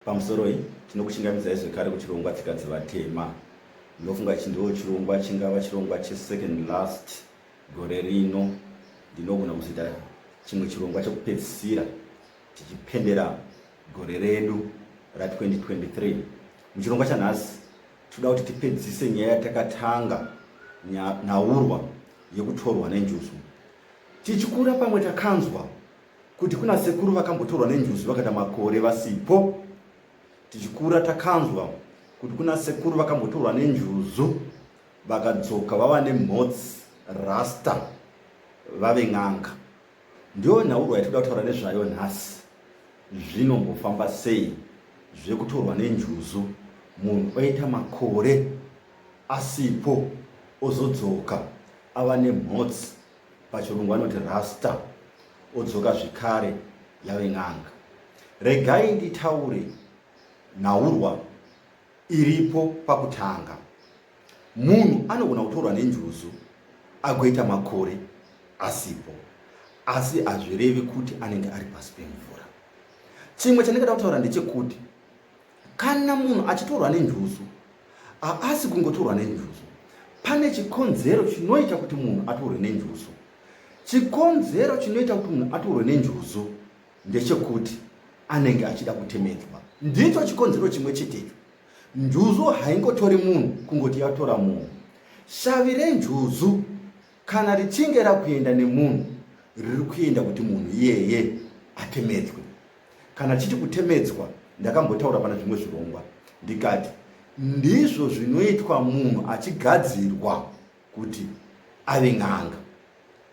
Pamusoroi, tinokuchingamidzai zvekare kuchirongwa Tsika Dzevatema. Ndinofunga ichi ndiwo chirongwa chingava chirongwa chesecond last gore rino. Ndinogona kuzoita chimwe chirongwa chekupedzisira tichipendera gore redu ra2023. Muchirongwa chanhasi tinoda kuti tipedzise nyaya yatakatanga nhaurwa yekutorwa nenjuzu. Tichikura pamwe takanzwa kuti kuna sekuru vakambotorwa nenjuzu vakaita makore vasipo. Tichikura takanzwa kuti kuna sekuru vakambotorwa nenjuzu vakadzoka vava nemhotsi rasta vave n'anga. Ndiyo nhaurwa yatinoda kutaura nezvayo nhasi. Zvinombofamba sei zvekutorwa nenjuzu munhu oita makore asipo ozodzoka ava nemhotsi pachirungu vanoti rasta odzoka zvekare yave n'anga. Regai nditaure nhaurwa iripo pakutanga. Munhu anogona kutorwa nenjuzu agoita makore asipo, asi hazvirevi kuti anenge ari pasi pemvura. Chimwe chandingada kutaura ndechekuti Kana munhu achitorwa nenjuzu, haasi kungotorwa nenjuzu. Pane chikonzero chinoita kuti munhu atorwe nenjuzu. Chikonzero chinoita kuti munhu atorwe nenjuzu ndechekuti anenge achida kutemedzwa. Ndicho chikonzero chimwe chetecho. Njuzu haingotori munhu kungoti yatora munhu. Shavi renjuzu kana richinge rakuenda nemunhu riri kuenda kuti munhu iyeye atemedzwe. Kana chiti kutemedzwa ndakambotaura pana zvimwe zvirongwa ndikati ndizvo zvinoitwa munhu achigadzirwa kuti ave n'anga.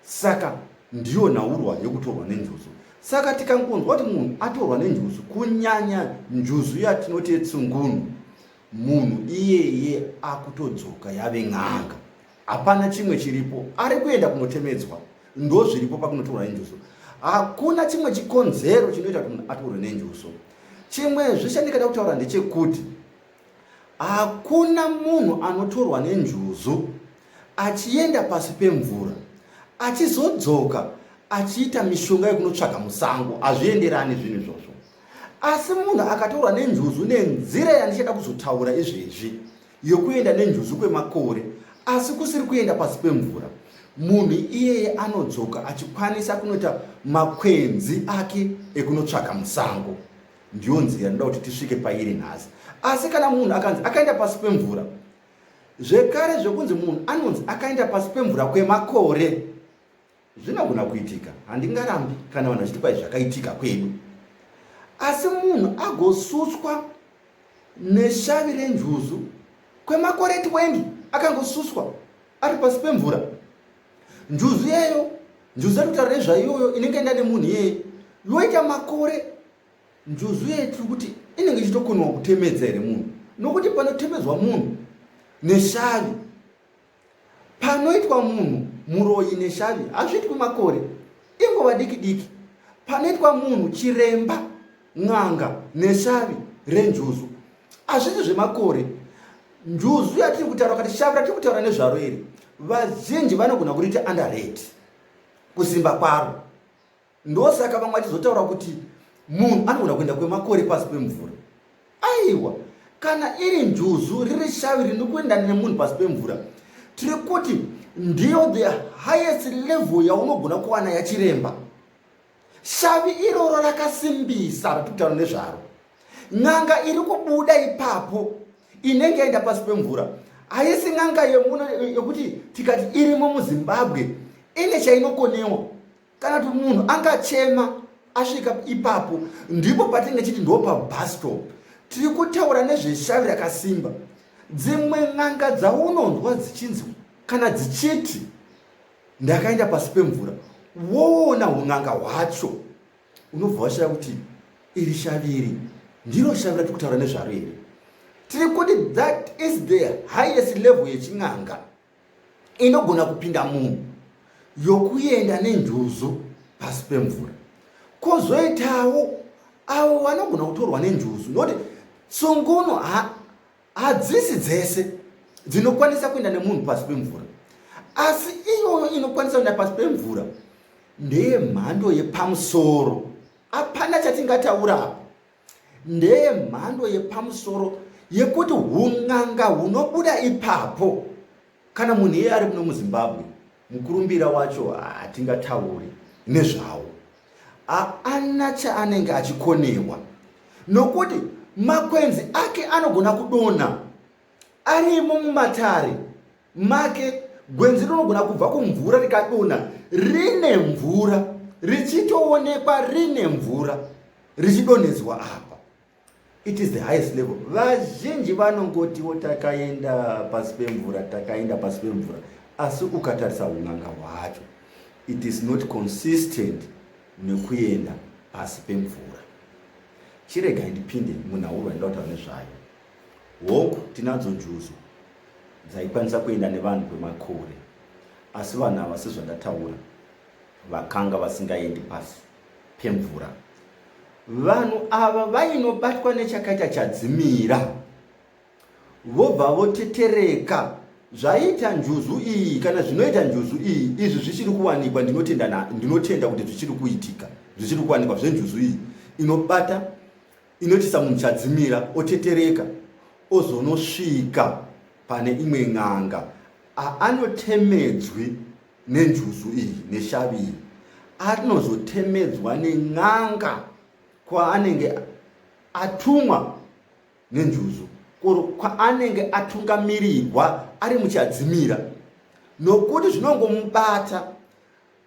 Saka ndiyo nhaurwa yekutorwa nenjuzu. Saka tikangonzwa kuti munhu atorwa nenjuzu, kunyanya njuzu yatinoti yetsungunu, munhu iyeye akutodzoka yave n'anga. Hapana chimwe chiripo, ari kuenda kunotemedzwa. Ndozviripo pakunotorwa nenjuzu. Hakuna chimwe chikonzero chinoita kuti munhu atorwe nenjuzu. Chimwezve chandingada kutaura ndechekuti hakuna munhu anotorwa nenjuzu achienda pasi pemvura achizodzoka achiita mishonga yekunotsvaga musango. Hazvienderani zvinhu izvozvo. Asi munhu akatorwa nenjuzu nenzira yandichada kuzotaura izvezvi yokuenda nenjuzu kwemakore asi kusiri kuenda pasi pemvura, munhu iyeye anodzoka achikwanisa kunoita makwenzi ake ekunotsvaga musango. Ndiyo nzira ndinoda kuti tisvike pairi nhasi. Asi kana munhu akanzi akaenda pasi pemvura, zvekare zvekunzi munhu anonzi akaenda pasi pemvura kwemakore, Zvinogona kuitika, handingarambi kana vanhu vachiti kwai zvakaitika kwedu. Asi munhu agosuswa neshavi renjuzu kwemakore 20 akangosuswa ari pasi pemvura. Njuzu iyeyo, njuzu yari kutaura nezvaiyoyo inenge enda nemunhu iyeye yoita makore njuzu iye tiri kuti inenge ichitokonewa kutemedza here munhu, nokuti panotemedzwa munhu neshavi Panoitwa munhu muroyi neshavi hazviitwi makore, inguva diki diki. Panoitwa munhu chiremba, n'anga neshavi renjuzu hazvisi zvemakore. Njuzu yatiri kutaura kati shavi ratiri kutaura nezvaro iri, vazhinji vanogona kuriita underrate kusimba kwaro. Ndosaka vamwe vachizotaura kuti munhu anogona kuenda kwemakore pasi pemvura. Aiwa, kana iri njuzu riri shavi rinokuenda nemunhu pasi pemvura, tiri kuti ndiyo the highest level yaunogona kuwana yachiremba. Shavi iroro rakasimbisa ratiri kutaura nezvaro. N'anga iri kubuda ipapo inenge yaenda pasi pemvura haisi n'anga yemuno yekuti tikati irimo muZimbabwe ine chainokonewa. Kana kuti munhu angachema asvika ipapo, ndipo patinenge chiti ndo pabus stop. Tiri kutaura nezveshavi rakasimba. Dzimwe n'anga dzaunonzwa dzichinzi kana dzichiti ndakaenda pasi pemvura, woona un'anga hwacho unobva washaya kuti iri shavi iri ndiro shavi ratiri kutaura nezvaro here. Tiri kuti that is the highest level yechin'anga inogona kupinda munhu yokuenda nenjuzu pasi pemvura. Kozoitawo avo vanogona kutorwa nenjuzu nokuti tsunguno hadzisi dzese dzinokwanisa kuenda nemunhu pasi pemvura, asi iyoyo inokwanisa kuenda pasi pemvura ndeyemhando yepamusoro. Hapana chatingataura apo. ndeyemhando yepamusoro yekuti hun'anga hunobuda ipapo. Kana munhu iye ari muno muZimbabwe, mukurumbira wacho hatingatauri nezvawo. Haana chaanenge achikonewa nokuti makwenzi ake anogona kudonha arimo mumatare make. Gwenzi rinogona kubva kumvura rikadonha rine mvura, richitoonekwa rine mvura, richidonhedzwa apa. It is the highest level. Vazhinji vanongotiwo takaenda pasi pemvura, takaenda pasi pemvura, asi ukatarisa un'anga hwacho, it is not consistent nekuenda pasi pemvura. Chiregai ndipinde munhaurwa ndinoda kutaura nezvayo. Hongu, tinadzo njuzu dzaikwanisa kuenda nevanhu kwemakore, asi vanhu ava, sezvandataura, vakanga vasingaendi pasi pemvura. Vanhu ava vainobatwa nechakaita chadzimira, vobva votetereka. Zvaita njuzu iyi kana zvinoita njuzu iyi, izvi zvichiri kuwanikwa. Ndinotenda, ndinotenda kuti zvichiri kuitika, zvichiri kuwanikwa zvenjuzu iyi inobata, inoitisa munhu chadzimira, otetereka, ozonosvika pane imwe n'anga. Anotemedzwi nenjuzu iyi, neshavi iyi, anozotemedzwa nen'anga kwaanenge atumwa nenjuzu, koro kwaanenge atungamirirwa ari muchadzimira, nokuti zvinongomubata.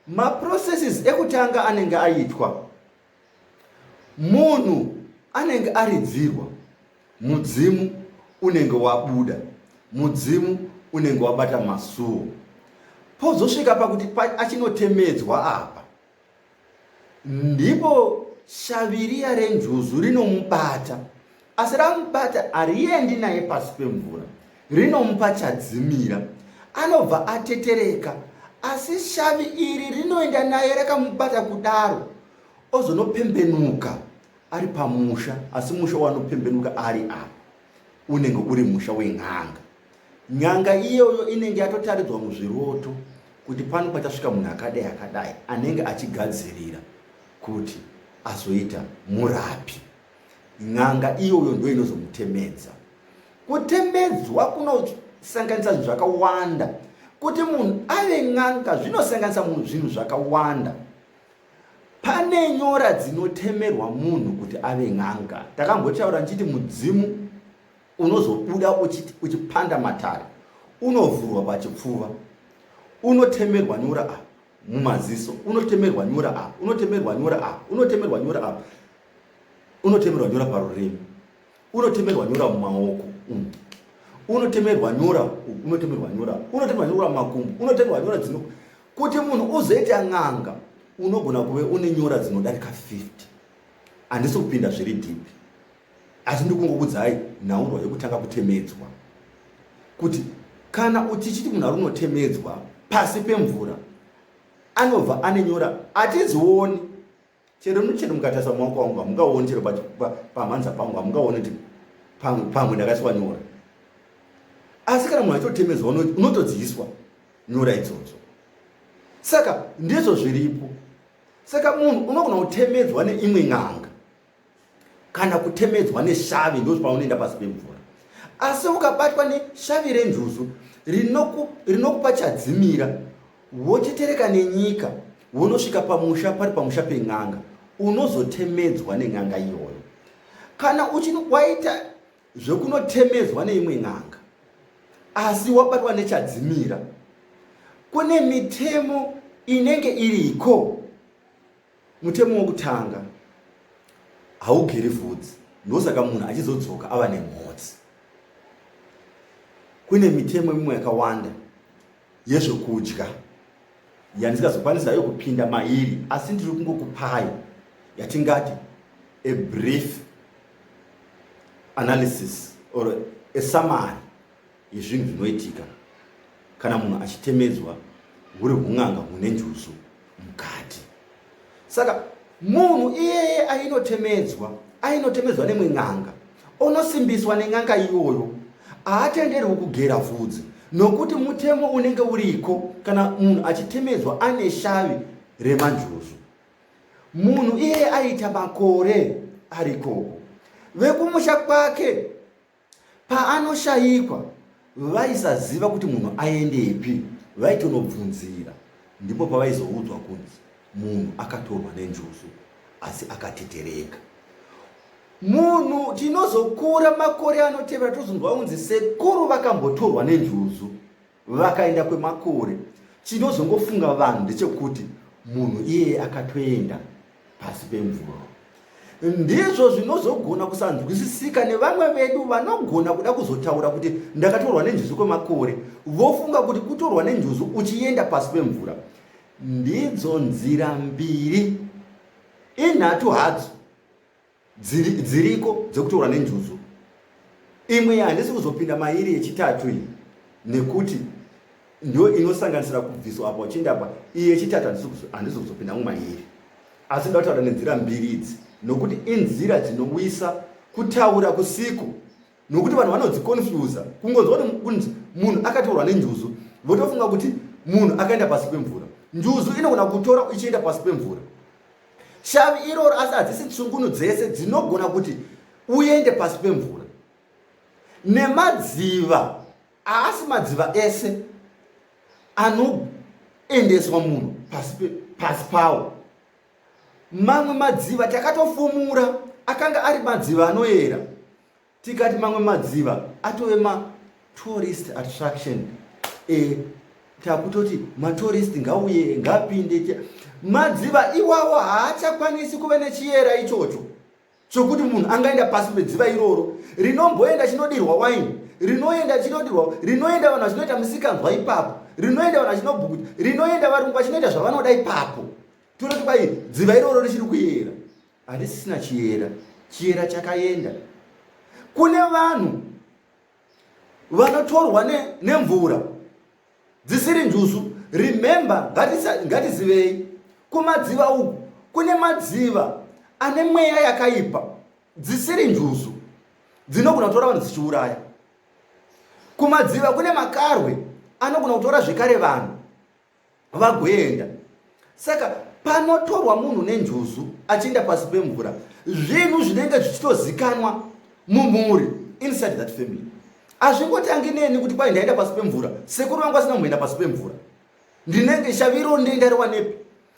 Maprocesses ekutanga anenge aitwa, munhu anenge aridzirwa, mudzimu unenge wabuda, mudzimu unenge wabata masuo. Pozosvika pakuti achinotemedzwa apa, ndipo shaviriya renjuzu rinomubata. Asi ramubata, hariendi naye pasi pemvura, rinomupa chadzimira, anobva atetereka. Asi shavi iri rinoenda naye rakamubata kudaro, ozonopembenuka ari pamusha. Asi musha waanopembenuka ari apa unenge uri musha wen'anga. N'anga iyoyo inenge yatotaridzwa muzviroto kuti pano pachasvika munhu akadai akadai, anenge achigadzirira kuti azoita murapi. N'anga iyoyo ndo inozomutemedza. Kutemedzwa kunosanganisa zvinhu zvakawanda. Kuti munhu ave n'anga zvinosanganisa zvinhu zvakawanda. Pane nyora dzinotemerwa munhu kuti ave n'anga. Takambotaura ndichiti mudzimu unozobuda uchipanda matare, unovhurwa pachipfuva, unotemerwa nyora apa, mumaziso unotemerwa nyora apa, unotemerwa nyora apa, unotemerwa nyora apa, unotemerwa nyora parurimi, unotemerwa nyora mumaoko, unotemerwa nyora, unotemerwa nyora, unotemerwa nyora mumakumbo, unotemerwa nyora dzino. Kuti munhu uzoita n'anga unogona kuve une nyora dzinodarika 50. Handisi kupinda zviri deep, asi ndikungokudzai nhaurwa yekutanga kutemedzwa, kuti kana utichiti munhu ari unotemedzwa pasi pemvura, anobva ane nyora hatidzioni. Chero chero mukatarisa mumaoko angu, hamungaoni. Chero pamhanza pangu hamungaoni kuti pamwe ndakaiswa nyora. Asi kana munhu achitotemedzwa, unotodziiswa nyora idzodzo. Saka ndizvo zviripo. Saka munhu unogona kutemedzwa neimwe n'anga kana kutemedzwa neshavi, ndo paunoenda pasi pemvura. Asi ukabatwa neshavi renjuzu rinokupa chadzimira, wotetereka nenyika, wonosvika pamusha, pari pamusha pen'anga, unozotemedzwa nen'anga iyoyo. Kana waita zvekunotemedzwa neimwe n'anga asi wabatwa nechadzimira, kune mitemo inenge iriko. Mutemo wokutanga, haugeri vhudzi, ndosaka munhu achizodzoka ava nemhotsi. Kune mitemo mimwe yakawanda yezvekudya yandisingazokwanisa hayo kupinda mairi, asi ndiri kungokupai yatingati a brief analysis or a summary yezvinhu zvinoitika kana munhu achitemedzwa huri hun'anga hune njuzu mukati. Saka munhu iyeye ainotemedzwa, ainotemedzwa nemwe n'anga, onosimbiswa nen'anga iyoyo, haatenderwi kugera vhudzi, nokuti mutemo unenge uriko kana munhu achitemedzwa ane shavi remanjuzu. Munhu iyeye aita makore ari ikoko. Vekumusha kwake Paanoshayikwa vaisaziva kuti munhu aendepi vaitonobvunzira ndipo pavaizoudzwa kunzi munhu akatorwa nenjuzu asi akatetereka. Munhu tinozokura makore anotevera tozonzwa kunzi sekuru vakambotorwa nenjuzu vakaenda kwemakore. Chinozongofunga vanhu ndechekuti munhu iyeye akatoenda pasi pemvura. Ndizvo zvinozogona kusanzwisisika nevamwe vedu vanogona kuda kuzotaura kuti ndakatorwa nenjuzu kwemakore, vofunga kuti kutorwa nenjuzu uchienda pasi pemvura. Ndidzo nzira mbiri inhatu hadzo dziriko dzekutorwa nenjuzu. Imwe handisi kuzopinda mairi yechitatu iyi nekuti ndo inosanganisira kubviswa apa uchienda apa. Iyi yechitatu handisi kuzopinda mumairi, asi ndoda kutaura nenzira mbiri idzi nokuti inzira dzinowisa kutaura kusiku, nokuti vanhu vanodziconfusa kungonzwa kuti munhu akatorwa nenjuzu votofunga kuti munhu akaenda pasi pemvura. Njuzu inogona kutora ichienda pasi pemvura shavi iroro, asi hadzisi tsungunu dzese dzinogona kuti uende pasi pemvura. Nemadziva haasi madziva ese anoendeswa munhu pasi pawo. Mamwe madziva takatofumura akanga ari madziva anoyera, tikati mamwe madziva atove matourist attraction. Takutoti matourist ngauye ngapinde. Madziva iwawo haachakwanisi kuve nechiyera ichocho chokuti munhu angaenda pasi pedziva iroro. Rinomboenda chinodirwa waini, rinoenda chinodirwa, rinoenda vanhu vachinoita misikanzwa ipapo, rinoenda vanhu vachinobhukuta, rinoenda varungu vachinoita zvavanoda ipapo. Tonoti kwai dziva iroro richiri kuyera, harisisina chiyera. Chiyera chakaenda. Kune vanhu vanotorwa nemvura dzisiri njuzu. Remember, ngatizivei kumadziva uku kune madziva ane mweya yakaipa dzisiri njuzu dzinogona kutora vanhu dzichiuraya. Kumadziva kune makarwe anogona kutora zvekare vanhu vagoenda. Saka panotorwa munhu nenjuzu achienda pasi pemvura, zvinhu zvinenge zvichitozikanwa mumhuri inside that family. Hazvingotangi neni kuti kwai ndaenda pasi pemvura, sekuru vangu asina kumboenda pasi pemvura. Ndinenge shaviro ndendariwanepi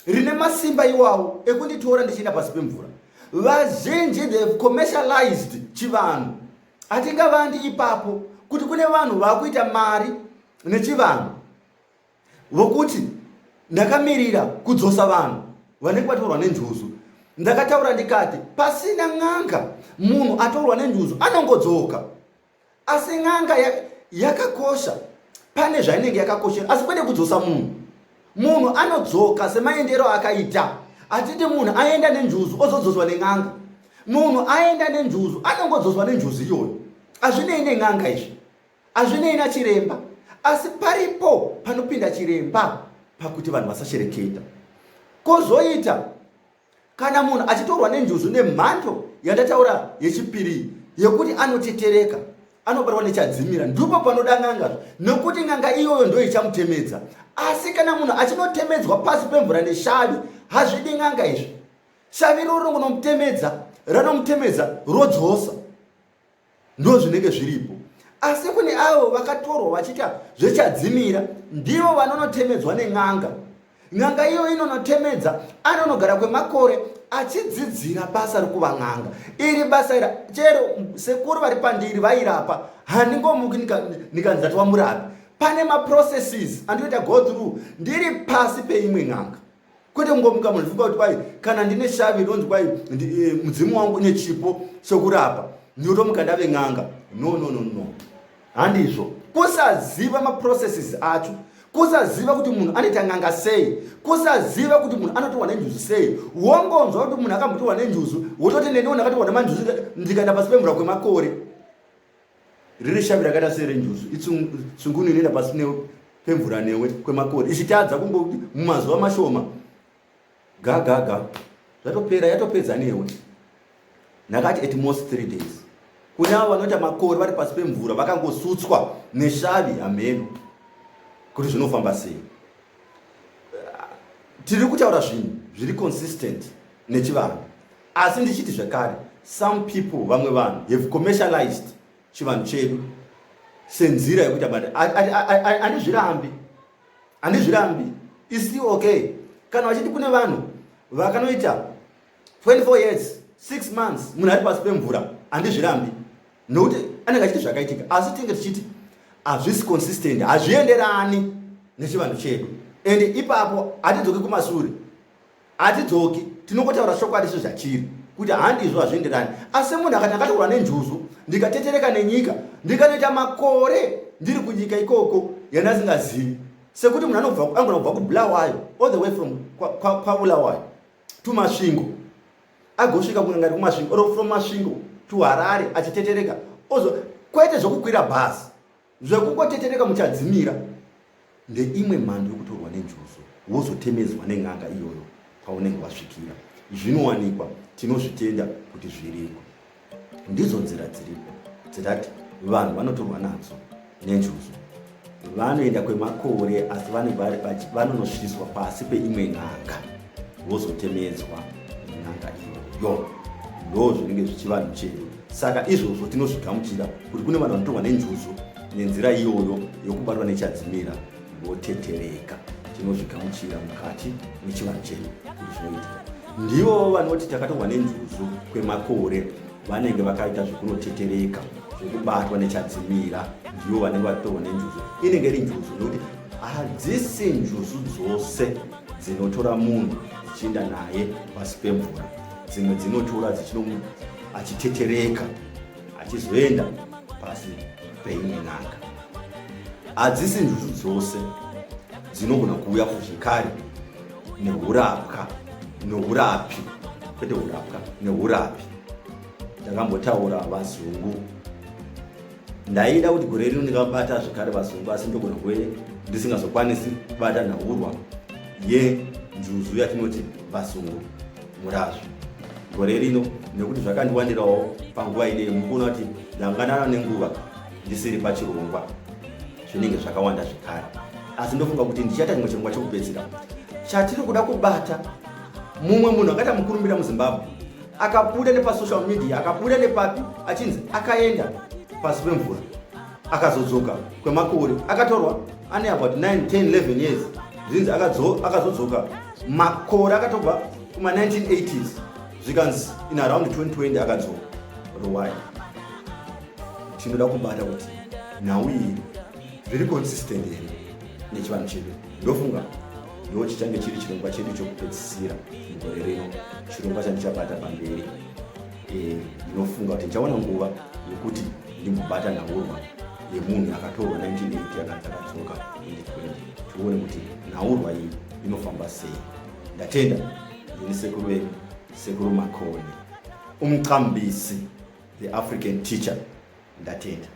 rine masimba iwawo ekunditora ndichienda pasi pemvura? Vazhinji they have commercialized chivanhu. Hatingavandi ipapo kuti kune vanhu vakuita mari nechivanhu, vokuti ndakamirira kudzosa vanhu vanenge vatorwa nenjuzu. Ndakataura ndikati pasina n'anga munhu atorwa nenjuzu anongodzoka, asi n'anga yakakosha pane zvainenge yakakoshera, asi kwete kudzosa munhu. Munhu anodzoka semaendero akaita. Hatiti munhu aenda nenjuzu ozodzoswa nen'anga. Munhu aenda nenjuzu anongodzoswa nenjuzu iyoyo, hazvinei nen'anga izvi, hazvinei nachiremba. Asi paripo panopinda chiremba pakuti vanhu vasashereketa. Kozoita kana munhu achitorwa nenjuzu nemhando yandataura yechipiri yekuti anotetereka, anobatwa nechadzimira, ndipo panoda n'anga, nekuti n'anga iyoyo ndo ichamutemedza. Asi kana munhu achinotemedzwa pasi pemvura neshavi, hazvidi n'anga izvi. Shavi iroro ringonomutemedza, ranomutemedza rodzosa, ndo zvinenge zviripo. Asi kune avo vakatorwa vachiita zvechadzimira, ndivo vanonotemedzwa nen'anga. N'anga iyo inonotemedza, anonogara kwemakore achidzidzira basa rekuva n'anga. Iri basa iri chero sekuru vari pandiri vairapa, handingomuki ndikanzi ndatova murapi. Pane maprocesses andinoita go through ndiri pasi peimwe n'anga, kwete kungomuka munhu funga kuti kwai kana ndine shavi rinonzi kwai mudzimu wangu une chipo chokurapa, ndinotomuka ndave n'anga. No, no, no, no, handizvo. Kusaziva maprocesses acho, kusaziva kuti munhu anoita n'anga sei, kusaziva kuti munhu anotorwa nenjuzu sei. Wongonzwa kuti munhu akambotorwa nenjuzu, wototi neniwo ndakatorwa nemanjuzu ndikaenda pasi pemvura kwemakore. Riri shavi rakaita serenjuzu, itsungunu inoenda pasi pemvura newe kwemakore ichitadza kungoti mumazuva mashoma ga ga ga zvatopera, yatopedza newe. Ndakati at most 3 days. Kune avo vanoita makore vari pasi pemvura vakangosutswa neshavi, hamheno kuti zvinofamba sei. Tiri kutaura zvinhu zviri consistent nechivanhu, asi ndichiti zvekare Some people, vamwe vanhu have commercialized chivanhu chedu senzira yekuita bata. Handizvirambi, handizvirambi, is still okay. Kana vachiti kune vanhu vakanoita 24 years, 6 months munhu ari pasi pemvura, handizvirambi, nokuti anenge achiti zvakaitika. Asi tinge tichiti hazvisi consistent, hazvienderani nechivanhu chedu. And ipapo hatidzoki kumasure, hatidzoki, tinongotaura chokwadi sezvachiri kuti handizvo, hazvienderani. Asi munhu akati akataurwa nenjuzu, ndikatetereka nenyika, ndikanoita makore ndiri kunyika ikoko yandasingazivi, sekuti munhu anogona kubva kuBulawayo, all the way from kwaBulawayo to Masvingo, agosvika kunangari kuMasvingo, or from Masvingo to Harare achitetereka, ozo kwete zvokukwira bhazi, zvekungotetereka muchadzimira, ndeimwe mhando yekutorwa nenjuzu, wozotemedzwa nen'anga iyoyo kwaunenge wasvikira. Zvinowanikwa, tinozvitenda kuti zviriko. Ndidzo nzira dziripo dzatati vanhu vanotorwa nadzo nenjuzu. Vanoenda kwemakore, asi vanonosviswa pasi peimwe n'anga, vozotemedzwa nen'anga iyoyo. Ndo zvinenge zvichivanhu chedu. Saka izvozvo tinozvigamuchira kuti kune vanhu vanotorwa nenjuzu nenzira iyoyo yokubatwa nechadzimira, votetereka. Tinozvigamuchira mukati mechivanhu chedu kuti zvinoitika. Ndivo vanoti takatorwa nenjuzu kwemakore, vanenge vakaita zvekunotetereka, zvekubatwa nechadzimira. Ndivo vanenge vatorwa nenjuzu. Inenge iri njuzu, nekuti hadzisi njuzu dzose dzinotora munhu dzichienda naye pasi pemvura. Dzimwe dzinotora dzichino achitetereka, achizoenda pasi peimwe n'anga. Hadzisi njuzu dzose dzinogona kuuya zvekare neurapwa, neurapi, kwete urapwa, neurapi. Ndakambotaura vazungu. Ndaida kuti gore rino ndingabata zvekare vazungu, asi ndogona kuve ndisingazokwanisi kubata nhaurwa yenjuzu yatinoti vazungu murazvo gore rino, nekuti zvakandiwandirawo panguva ineyi. Mukuona kuti ndanganana nenguva ndisiri pachirongwa, zvinenge zvakawanda zvekare. Asi ndofunga kuti ndichaita chimwe chirongwa chekupedzera chatiri kuda kubata. Mumwe munhu akaita mukurumbira muZimbabwe, akabuda nepasocial media, akabuda nepapi, achinzi akaenda pasi pemvura, akazodzoka kwemakore, akatorwa ane about 9, 10, 11 years. Zvinzi akazodzoka makore akatobva kuma-1980s, zvikanzi in around 2020 akadzoka rowai. Tinoda kubata kuti nhau iyi zviri consistent here nechivanhu chedu. Ndofunga ndo chichange chiri chirongwa chedu chokupedzisira mugore rino, chirongwa chandichabata pamberi. Ndinofunga kuti ndichawana nguva yekuti ndimbobata nhaurwa yemunhu akatorwa 1980, akanzi akadzoka 2020, tione kuti nhaurwa iyi inofamba sei. Ndatenda. Ndini sekuru venyu, Sekuru Makoni, umqambisi, the African teacher. Ndatenda.